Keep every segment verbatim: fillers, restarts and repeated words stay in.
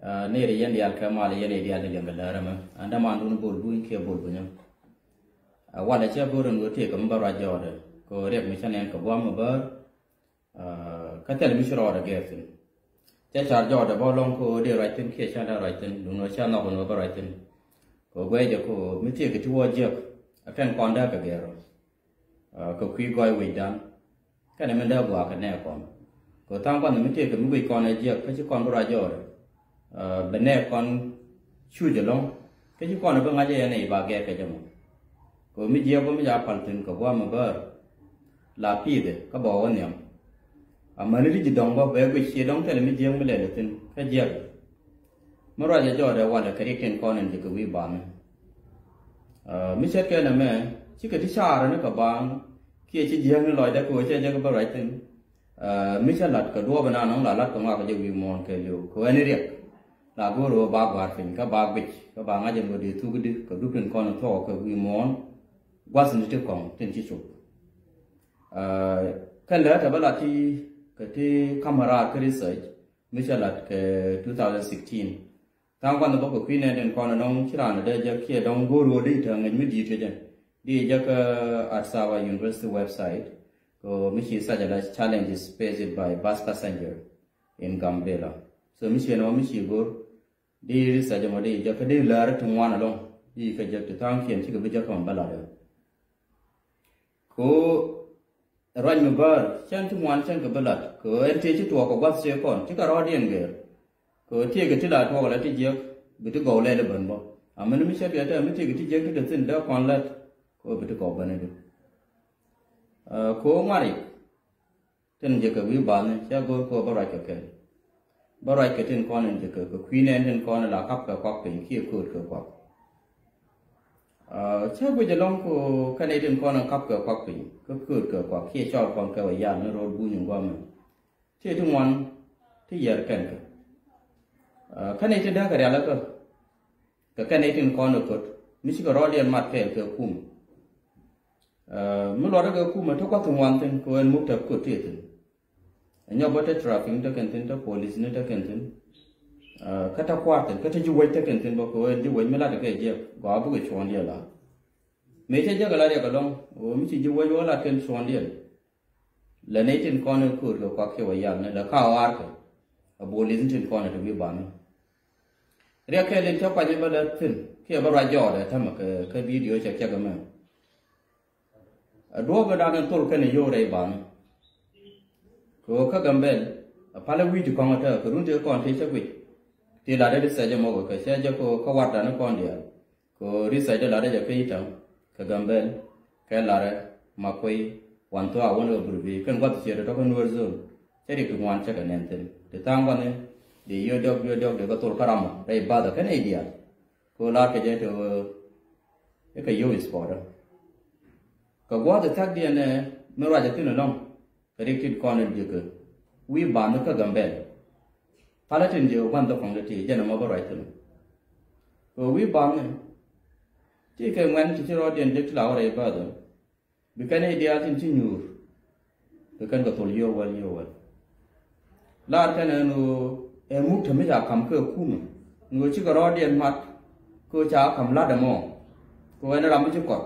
Neri yɛn diaal kɛ mal yɛn diaal di liɛŋ kɛ lär ɛmɛ. An däman dun bol buny kiɛ bol bunyä. Walɛ cɛ go̱r in wä tëëk kɛ mi bä ruac jɔɔdɛ kɛ riɛk mi cä nɛn kɛ guam mi bär. Kä thil mi ci rɔɔdɛ gɛɛr thin. Cɛ car jɔɔdɛ bä lɔŋ kɛ dee ruac thin kiɛ cä dee ruac thin dun wä cä nhɔk in wä bä ruac thin. Kɛ guɛc jɛ kɛ mi tëëk kɛ ti wä jiäk. Ɛ kɛn kɔn dee kɛ gɛɛr rɔ. Kɛ kui̱ gɔɔy wecdan. Kɛnɛ min dee gua̱a̱k kɛ nɛɛ kɔn kɛ tha̱a̱ŋ kuan mi tëëkɛ mi guic kɔn ɛ jiɛk kä ci kɔn bi ruac jɔɔr. Bɛ nɛɛ kɔn cuc ɛlɔ̱ŋ kä ci kɔn bi ŋa̱c ɛ yɛn ɛ i̱ ba gɛɛk kɛ jɛ mɔ. Kɛ mi jiɛk bä mi ca pal thi̱n kɛ gua̱a̱m ɛ bäär. La pi̱i̱thɛ kä bɛ wä nhiam. Amäni ti ji̱ dɔ̱ŋ bä bɛ guic ci dɔ̱ŋ thilɛ mi jiɛk mi lɛl ɛ thi̱n kä jiɛk. Mi ruac ɛ jɔɔdɛ walɛ kɛ rik tin kɔn in ji̱ kɛ wi̱i̱ baŋ. Mi ce̱tkɛ nɛmɛ cikɛ ti caarä ni kɛ baŋ. Kiɛ ci jiäkni lɔcdɛ kɛ ɣöö cɛ jɛ kɛ bä ruac thi̱n. Mi cä la̱t kɛ duɔɔp inan ɔŋ la la̱t kɛ ŋɔak kɛ jɛ wi̱i̱ muɔ̱ɔ̱n kɛ li̱w kɛ ɣän i̱ riɛk. La go̱o̱r ɣöö ba gua̱a̱r piny kä ba guic kä ba ŋa̱c ɛn ɣöö dee thuk i̱di kɛ dup tin kɔn in thuɔɔk kɛ wi̱i̱ muɔ̱ɔ̱n. Gua̱th ni ti kɔŋ tin ci cop. Kɛn lɛ tɛ bä la ti kɛ ti ka̱m raar kä research. Mi cä la̱t kɛ two thousand sixteen. Tha̱a̱ŋ gua̱n bä kɛ kui̱ nɛn tin kɔn nɔŋ ci raan dee jɛ kiɛ dɔ̱ŋ go̱o̱r ɣöö dee tɛ ŋäc mi di̱i̱t kɛ jɛ. Dee jɛ kä Addis Ababa University website. Kɛ mi ci such a large challenges faced by bus passenger in Gambela. So mi ci nɔ mi ci go̱o̱r dee research mɔ dee jɛ kä dee lääri ti ŋuan ɛlɔ̱ŋ. Dee kɛ jɛ ti tha̱a̱ŋ kiɛn cikɛ bi jɛ kɛ mɔ bä la̱t ɛ. Kɛ ɣöö ruac mi bäär cɛn ti ŋuan cɛn kɛ bi la̱t kɛ ɣöö ɛn tëë ci tuɔɔk kɛ gua̱th tëë kɔn cikɛ rɔɔdiɛn gɛɛr. Kɛ ɣöö tëëkɛ ti la tuɔɔk la ti jiäk bi ti gɔw lɛl i̱ bän bä. Amäni mi cɛ piɛth tɛm mi tëëkɛ ti jiäk ti te thi̱n dee kɔn la̱t kɛ ɣöö bi ti gɔw bän i̱di. Kɛ ɣöö ŋuari tin jɛ kɛ wi̱i̱ ba̱a̱ni cä go̱o̱r kɛ ɣöö bä ruac kɛ kɛn. Bä ruac kɛ tin kɔn in jɛ kɛ kɛ kui̱ nɛn tin kɔn in la kap kɛ kuak piny kiɛ kööt kɛ kuak. Cä guic ɛlɔ̱ŋ kɛ ɣöö kɛn i̱ tin kɔn in kap kɛ kuak piny kä kööt kɛ kuak kiɛ cɔɔl kɔn kɛ wä yal ni ro̱o̱l buny in gua̱a̱mɛ. Ti ti ŋuan ti yɛr kɛn kɛ kɛn i̱ ti däk kɛ rialikä. Kɛ kɛn i̱ tin kɔn i̱ köt mi cikɛ rɔɔdiɛn mat kɛɛl kɛ kum. Mi luɔt kɛ kum ɛ ti kuath ŋuan thi̱n kɛ ɣöö ɛn muk tɛ köt ti thi̱n. Ɛ nyɔk bä te traffic ni tekɛn thi̱n te police ni tekɛn thi̱n. Kä te kuath thi̱n kä te ji̱ wec tekɛn thi̱n bä kɛ ɣöö ɛn ji̱ wec mi lat kɛ jiɛk gɔaa bikɛ cuɔ̱ɔ̱ŋdiɛn la. Mëë cä jiäk ala riɛk ɛlɔ̱ŋ ɣöö mi ci ji̱ wec wä lat kɛn cuɔ̱ɔ̱ŋdiɛn. Lɛ nɛy tin kɔn in kööt kɛ kuak kiɛ wä yal ni lɛ ka ɣaar kɛ. A bol li̱th in tin kɔn in te wi̱i̱ ba̱a̱ni. Riɛk kɛl in cä kuany in bä lät thi̱n kiɛ bä ruac jɔɔdɛ tämɛ kɛ bidio cɛ cɛk ɛmɛ. A duɔ̱ɔ̱p in dan in thol kɛn in yio̱w rɛy ba̱a̱ni. Kɛ ɣöö kä Gambɛl a palä wi̱i̱ ti kɔŋ a tɛk kɛ run tëë kɔn tëë cä guic. Ti lat in research ɛmɔ kɛ cä jɛ kɛ ɣöö kä warda ni kɔn diaal. Kɛ ɣöö research dee lat in jɛ kä i̱ ta̱ŋ kɛ Gambɛl kɛ larɛ Makuey wan thuaak wän kɛ burbi kɛn gua̱th ciëë tɔ̱ kä Nuer zone. Cä rik ti ŋuan cä kɛ nɛn thi̱n ti tha̱a̱ŋ gua̱ni. Di yio̱w diɔ̱k yio̱w diɔ̱k di kɛ thol kä Ramɔ rɛy ba̱thä kɛn i̱ diaal. Kɛ ɣöö lar kɛ jɛ ti ɣöö i̱ kɛ yio̱w i̱ sport. Kɛ gua̱th i̱ thäk diɛn ɛ mi ruac ɛ thi̱n ɛlɔ̱ŋ. Kɛ rik tin kɔn in ji̱ kɛ wi̱i̱ ba̱a̱n ni kä Gambɛl. Palä tin ji̱ gua̱n dhɔk kɔŋ ti ti jɛn ɛmɔ bä ruac thi̱n. Kɛ wi̱i̱ ba̱a̱n ni ti kɛ ŋuɛn ti ci rɔɔdiɛn ji̱ ti la wä rɛy bäth. Bi kɛn i̱ diaal tin ci nyuur. Bi kɛn kɛ thol yio̱w wäl yio̱w wäl. Lar kɛn ɛn ɣöö ɛ muk te mi ca ka̱m kɛ kumä. Ni ɣöö cikɛ rɔɔdiɛn mat kɛ ɣöö ca ka̱m la̱t ɛmɔ. Kɛ ɣöö ɛn ram mi ci kɔt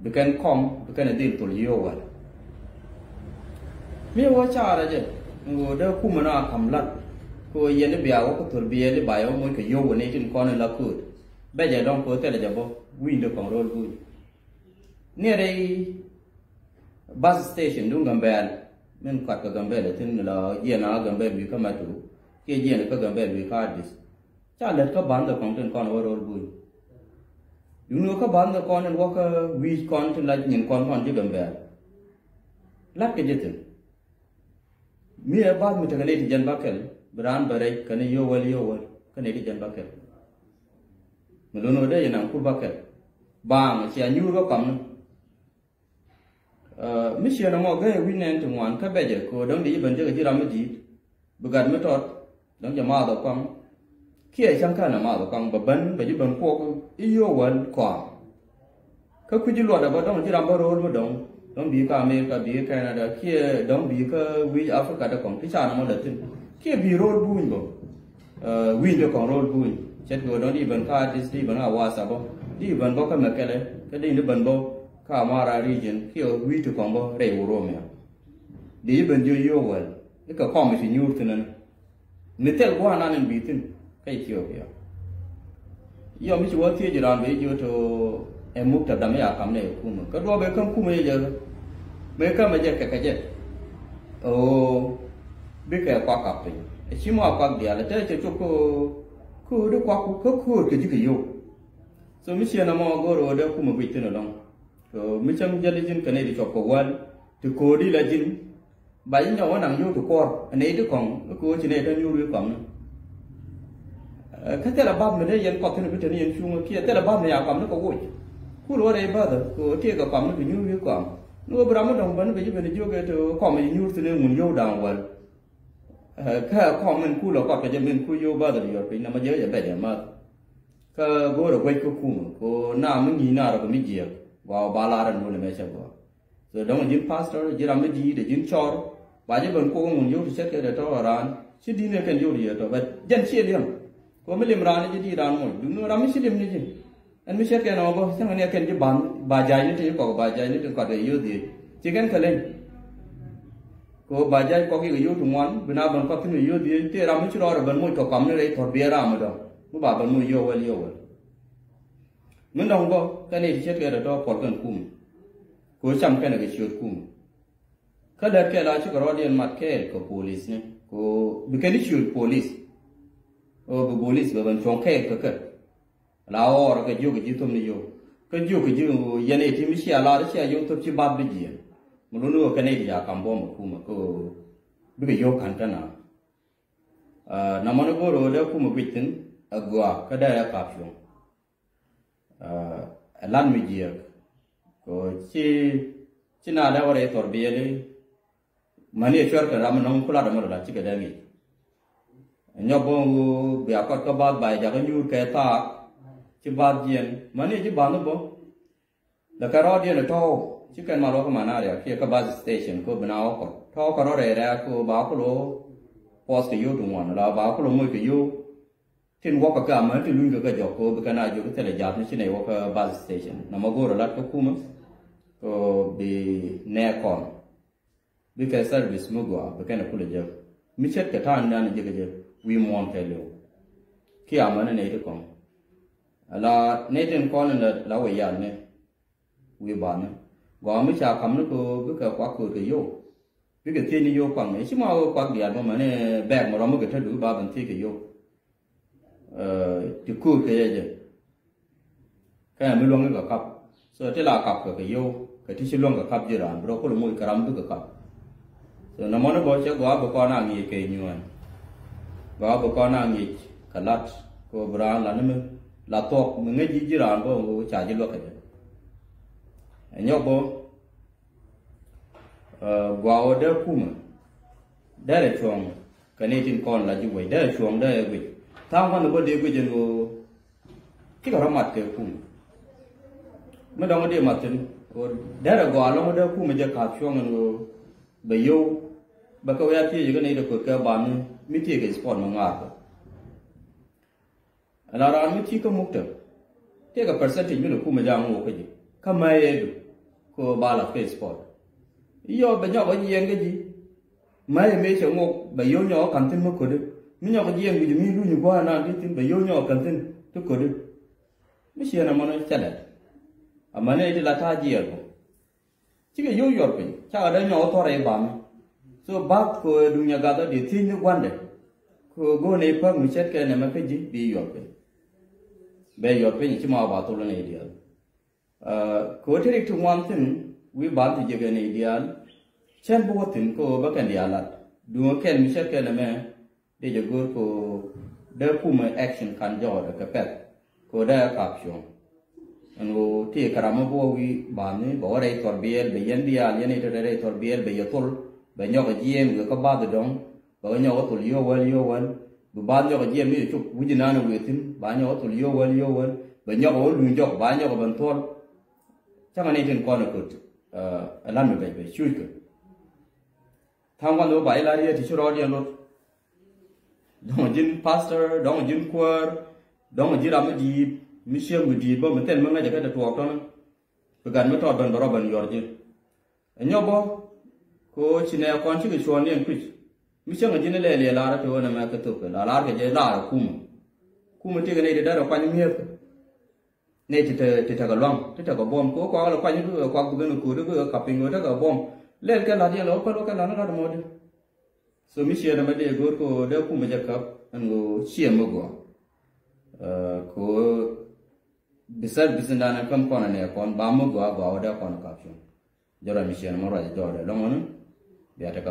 bi kɛn kɔm bi kɛn ɛ dhil thol yio̱w wäl. Mi ɣöö carɛ jɛ ni ɣöö dee kumä na ka̱m la̱t kɛ ɣöö yɛn i̱ bia wä kɛ thol bi yɛn i̱ ba yɛ wä moc kɛ yio̱w wä ni tin kɔn in la kööt. Bɛ jɛ dɔ̱ŋ kɛ ɣöö thilɛ jɛ bä wi̱i̱n dee kɔŋ ro̱o̱l guuc. Ni rɛy bus station duŋ Gambɛl min kuat kɛ Gambɛl ɛ thi̱n mi la jiɛn a Gambɛl wi̱i̱ kä Matu kiɛ jiɛn kä Gambɛl wi̱i̱ kä Adis. Ca lät kä ba̱n kɛ kɔn tin kɔn wä ro̱l buny. Duŋni wä kä ba̱n kɛ kɔn in wä kä wi̱i̱ kɔn tin la nyin kɔn kɔn ji̱ Gambɛl. La̱t kɛ ji̱ thi̱n. Mi ɛ bath mi tekɛ nɛy ti jɛn bäkɛl bi raan bɛ rɛc kɛn i̱ yio̱w wäl yio̱w wäl kä nɛy ti jɛn bäkɛl. Mi lon ɣöö dee yɛn aŋ kur bäkɛl. Baaŋ cia nyuur kä kɔamni. Mi ciën ɛmɔ gäi wi̱c nɛn ti ŋuan kä bɛcɛ kɛ ɣöö däŋ di ci ben jek ɛ ji̱ ram mi di̱i̱t. Bi gat mi tɔt dɔ̱ŋ jɛ maath ɛ kɔaŋ. Kiɛ cäŋ kän ɛ maath ɛ kɔaŋ bɛ ben bɛ ji̱ ben kuɔk i̱ yio̱w wäl kɔaŋ. Kä kui̱ci luɔt ɛ bä dɔ̱ŋ ji̱ ram bä ro̱o̱l mi dɔ̱ŋ dɔ̱ŋ bi̱i̱ kä Amerika bi̱i̱ kä Canada kiɛ dɔ̱ŋ bi̱i̱ kä wi̱i̱ Africa dee kɔŋ ti ca nɔmɔ lät thi̱n kiɛ bi̱i̱ ro̱o̱l buuny bä. Wi̱i̱n ti kɔŋ ro̱l buny ce̱tkɛ ɣöö dɔ̱ŋ di ben kä Addis, di ben kä Awasa bä, di ben bä kä Mekele, kä di ni ben bä kä Amara region kiɛ wi̱i̱ ti kɔŋ bä rɛy Oromia. Di ben jiö yio̱w wäl ikɛ kɔm i̱ ci nyuur thi̱n ɛn mi thil gua̱a̱r nan in bi thi̱n kä Ethiopia. Yɔ mi ci wä thiec raan bɛ jiö to ɛ muk tɛ dam ya kam nɛ ɛ kumä kä duɔ̱ɔ̱p ɛ käm kumä yɛ jɛ. Mëë kämɛ jɛ kɛ kɛ jɛ ɛ ɣöö bikɛ kuak kap piny. Ɛ ci mɔ a kuak diaal ɛ tɛ cɛ cop kä ɣöö kä ɣöö di kuak ku kä köör kɛ ji̱ kɛ yio̱w. So mi ciɛ nɔmɔ go̱o̱r ɣöö dee kumä guic thi̱n ɛlɔ̱ŋ. So mi cäŋ jäli ji̱n kɛ nɛy ti cuɔp kɛ wäl ti köödi la ji̱n. Ba ji̱ nyɔk wä naŋ yio̱w ti kuɔr ɛ nɛy ti kɔŋ mi köö ci nɛy tä nyuur wi̱i̱ kɔamni. Kä thilɛ bath mi dee yɛn kɔth thi̱n bi te ni yɛn cuŋä kiɛ thilɛ bath mi ya kɔamni kɛ woc. Kul wä rɛy bäthä kɛ ɣöö tiɛɛkɛ kɔamni kɛ nyuur wi̱i̱ kɔam. Ni wä bi ram mi dɔ̱ŋ bäni bɛ ji̱ ben jiök ɛ ti ɣöö kɔm ji̱ nyuur thi̱n ɛ ŋun yio̱w da̱a̱ŋ wäl. Kä kɔm min kul ɛ kɔt kɛ jɛ min kul yio̱w bäthä ti yɔr piny namɔ jɛ kɛ jɛ bɛc ɛ math. Kä go̱o̱rɛ guec kä kumä kɛ ɣöö naam mi ŋi̱i̱c naar kɛ mi jiääk gɔaa ba lar ɛn wun ɛmɛ cɛ gɔaa. So dɔ̱ŋ ji̱n pastor ji̱ ram mi di̱i̱t ɛ ji̱n cɔr ba ji̱ ben kuɔk ŋun yio̱w ti ce̱tkɛ dee tɔ̱ ɛ raan ci di̱n ɛ kɛn yio̱w ti yɛ tɔ̱ bɛ jɛn ciɛ liɛm. Kɛ ɣöö mi lim raan ni ji̱ di̱i̱t raan moc duŋni ram mi ci lim ni ji̱. Ɛn mi ce̱tkɛ nɔmɔ bä cäŋ ni ɛ kɛn ji̱ ba̱n ba ja̱a̱c ni ti kɔk ba ja̱a̱c ni ti kɔt ɛ yio̱w dhiec ci kɛn kɛ leny. Kɛ ɣöö ba ja̱a̱c kɔk yikɛ yio̱w ti ŋuan bi na ben kɔth thi̱n kɛ yio̱w dhiec tëë ram mi ci rɔɔdɛ ben moc kɛ kɔam ni rɛy thɔ̱r biɛ ram mi dɔ̱ŋ mi ba ben moc yio̱w wäl yio̱w wäl. Mi dɔ̱ŋ bä kɛn i̱ ti ce̱tkɛ tɔ̱tɔ̱ puɔl kɛn kum. Kɛ ɣöö cam kɛn kɛ ciöt kum. Kä lät kɛl a cikɛ rɔɔdiɛn mat kɛɛl kɛ polisni kɛ ɣöö bi kɛn i̱ ciöt polis. Ɣöö bi polis bɛ ben cuɔ̱ŋ kɛɛl kɛ kɛ. La ɣɔɔr kɛ jiök kɛ ji̱ thop ni yio̱w kä jiök kɛ ji̱ ɣöö yɛn ɛ ti mi cia lar cia yio̱w thop ci bath bi jiɛɛn. Mi luni ɣöö kɛn i̱ ti ca kam buɔ̱m ɛ kumɛ kä ɣöö bikɛ yio̱w ka̱n kä na. Namɔ ni go̱o̱r ɣöö dee kumɛ guic thi̱n ɛ gɔaa kä dee rɛ kap cuɔ̱ŋ. Ɛ lan mi jiääk kɛ ɣöö ci ci na dee wä rɛy thɔr biɛli. Mäni ɛ cuɛr kɛ ram mi nɔŋ kulat ɛmɔ dɔla cikɛ dee ŋic. Nyɔk bä ɣöö bia kɔt kä bath ba jakä nyuur kɛ thaak ci bath jiɛn mäni ɛ ji̱ bath ni bä. Lɛ kɛ rɔɔdiɛn ɛ tɔ̱w ci kɛn mal wä kä Manaria kiɛ kä bus station kä bi na wä kɔt tɔ̱w kɛ rɔɔdɛ rɛɛ kä ba kulo puɔth kɛ yio̱w ti ŋuan la ba kulo moc kɛ yio̱w. Tin wäkɛ kɛ amä ti luny kɛ kɛ jɔk kɛ bi kɛn a jiök thilɛ ja̱a̱th ni ci nɛy wäkɛ bus station namɔ go̱o̱rɛ lat kä kumä. Kɛ bi nɛɛk kɔn bikɛ service mi gɔaa bi kɛn a kulɛ jek mi ce̱tkɛ ta̱a̱n dan jek jek wi̱i̱ muɔ̱ɔ̱n kɛ liw. Kiɛ amä ni nɛy ti kɔn ala nɛy tin kɔn in la wä yal ni wi̱i̱ ba̱a̱ni. Gɔaa mi ca ka̱m ni kɛ bikɛ kuak kööt kɛ yio̱w. Bikɛ thiec ni yio̱w kuak ni ci ma wä kuak diaal mɔ mɛni bɛɛk mɛ rɔm mi kɛ te duki ba ben thiec kɛ yio̱w. Ti kööt kɛ yɛ jɛ kɛ mi luäŋ kɛ kap. So ti la kap kɛ kɛ yio̱w kɛ ti ci luäŋ kɛ kap ji̱ raan bi rɔ kol moc kɛ ram bikɛ kap. So nɔmɔ ni bɔ cɛ gɔaa bi kɔn a ŋi̱i̱c kɛ nyuɔ̱ɔ̱n. Gɔaa bi kɔn a ŋi̱i̱c kɛ lat kɛ bi raan la ni mi la thuɔk mi ŋäc ji̱ ji̱ raan bä ŋö ca ji̱ luäk kɛ jɛ. Ɛ nyɔk bä. Gɔaa ɣöö dee kumɛ derɛ cuɔ̱ŋ kɛ ni tin kɔn la ji̱ wec derɛ cuɔ̱ŋ derɛ guic. Tha̱a̱ŋ kuan bä dee guic ɛn ɣöö cikɛ rɔ mat kɛ kumɛ. Mi dɔ̱ŋ dee mat thi̱n ɣöö derɛ gɔaa lɔ̱ŋ dee kumɛ jɛ ka̱a̱th cuɔ̱ŋ ɛn ɣöö bɛ yio̱w bɛ kɛ wee a thiec kɛ ni dee ko̱t kɛ ban mi thiec kɛ sport mi ŋaar kɛ. Ala raan mi ti kä muktäb tëëkɛ percentage mi ni kumɛ ja̱a̱ŋ ŋo̱o̱k kä ji̱ kä mɛyɛɛdu. Kɛ ɣöö ba lath kä sport. Iyɔ bɛ nyɔk ɔ jiɛɛn kä ji̱. Mɛyɛ mëë cɛ ŋo̱o̱k bɛ yio̱w nyɔk ɔ ka̱n thi̱n mi kötdä mi nyɔk ɔ jiɛɛn wi̱c mi luny gua̱a̱r naan ti thi̱n bɛ yio̱w nyɔk ɔ ka̱n thi̱n ti kötdä. Mi ciɛɛn ɛmɔnɔ cɛ lɛt. Amäni ti la ta̱a̱ jiɛɛr bä. Cikɛ yio̱w yuɔr piny cakɛ dee nyɔk thɔrɛ i̱ bami. So bath kɛ ɣöö duŋ nyɛ gath ɔ dee thiec ni gua̱ndɛ. Kɛ ɣöö go̱o̱r nɛy päk mi ce̱tkɛ nɛmɛ kä ji̱ bi yuɔr piny. Bɛ yuɔr piny ci ma ba thol nɛy diaal. Kɛ ɣöö ti rik ti ŋuan thi̱n wi̱i̱ bath ti jekɛ nɛy diaal. Cän bi wä thi̱n kɛ ɣöö bä kɛn diaal lat duŋ ɛ kɛl mi ce̱tkɛ nɛmɛ. Dee jɛ go̱o̱r kɛ ɣöö dee kumɛ action kan jɔɔdɛ kɛ pɛth kɛ ɣöö dee kap cuɔ̱ŋ. Ɛn ɣöö tëë kɛ ram mi bi wä wi̱i̱ ba̱a̱ni bɛ wä rɛy thɔr biɛl bɛ yɛn diaal yɛn i̱ te rɛy thɔr biɛl bɛ yɛ thol. Bɛ nyɔk ɛ jiɛɛm wëë kä bath dɔ̱ŋ bɛ kɛ nyɔk ɛ thol yio̱w wäl yio̱w wäl. Bi bath nyɔk ɛ jiɛɛm ni cɛ cop wi̱c inan ɛ wëë thi̱n ba nyɔk ɛ thol yio̱w wäl yio̱w wäl bɛ nyɔk ɛ wä luny jɔk ba nyɔk ɛ ben thuɔl. Cäŋɛ ni tin kɔn ɛ köt ɛ lam mi bɛc bɛ cuuckɛ. Tha̱a̱ŋ gua̱n ɣöö ba i̱ la riet ti ci rɔɔdiɛn lot. Dɔ̱ŋ ji̱n pastor, dɔ̱ŋ ji̱n kuäär, dɔ̱ŋ ji̱n ram mi di̱i̱t, mi ciek mi di̱i̱t bä mi thil mi ŋäcɛ kä ti tuɔɔk tɔ̱nä. Bi gat mi tɔɔt ben bɛ rɔ ben yuɔr ji̱. Ɛ nyɔk bä, kɛ ɣöö ci nɛ kɔn cikɛ cuɔ̱ɔ̱ŋdiɛn kui̱c. Mi cäŋ ji̱n ilɛ liɛ lar ti ɣöö nɛmɛ kɛ thok kɛ la lar kɛ jɛ lar ɛ kumä. Kumä tikɛ nɛy ti dee rɔ kuany mi̱eth. Nɛy ti te, ti tekɛ luaŋ, ti tekɛ buɔ̱m. Kɛ ɣöö kuak lɛ kuany bikɛ kuak bikɛ ni ko̱o̱t bikɛ kap piny kɛ ɣöö tekɛ buɔ̱m. Lɛl kɛ la̱t yɛn lɛ wä päl wä kɛ la̱t ni la̱t mɔɔdi. So mi ciɛ nɛmɛ dee go̱o̱r kɛ ɣöö dee kumä jɛ käp ɛn ɣöö ciɛ mi gɔaa. Ɛ, kɛ ɣöö bi service in dan in käm kɔn in ɛ kɔn ba mi gɔaa gɔaa wä dee kɔn kap cuŋ. Jɛ rɔ mi ciɛ nɛmɛ ruac jɔɔdɛ lɔŋ wä ni bia tekɛ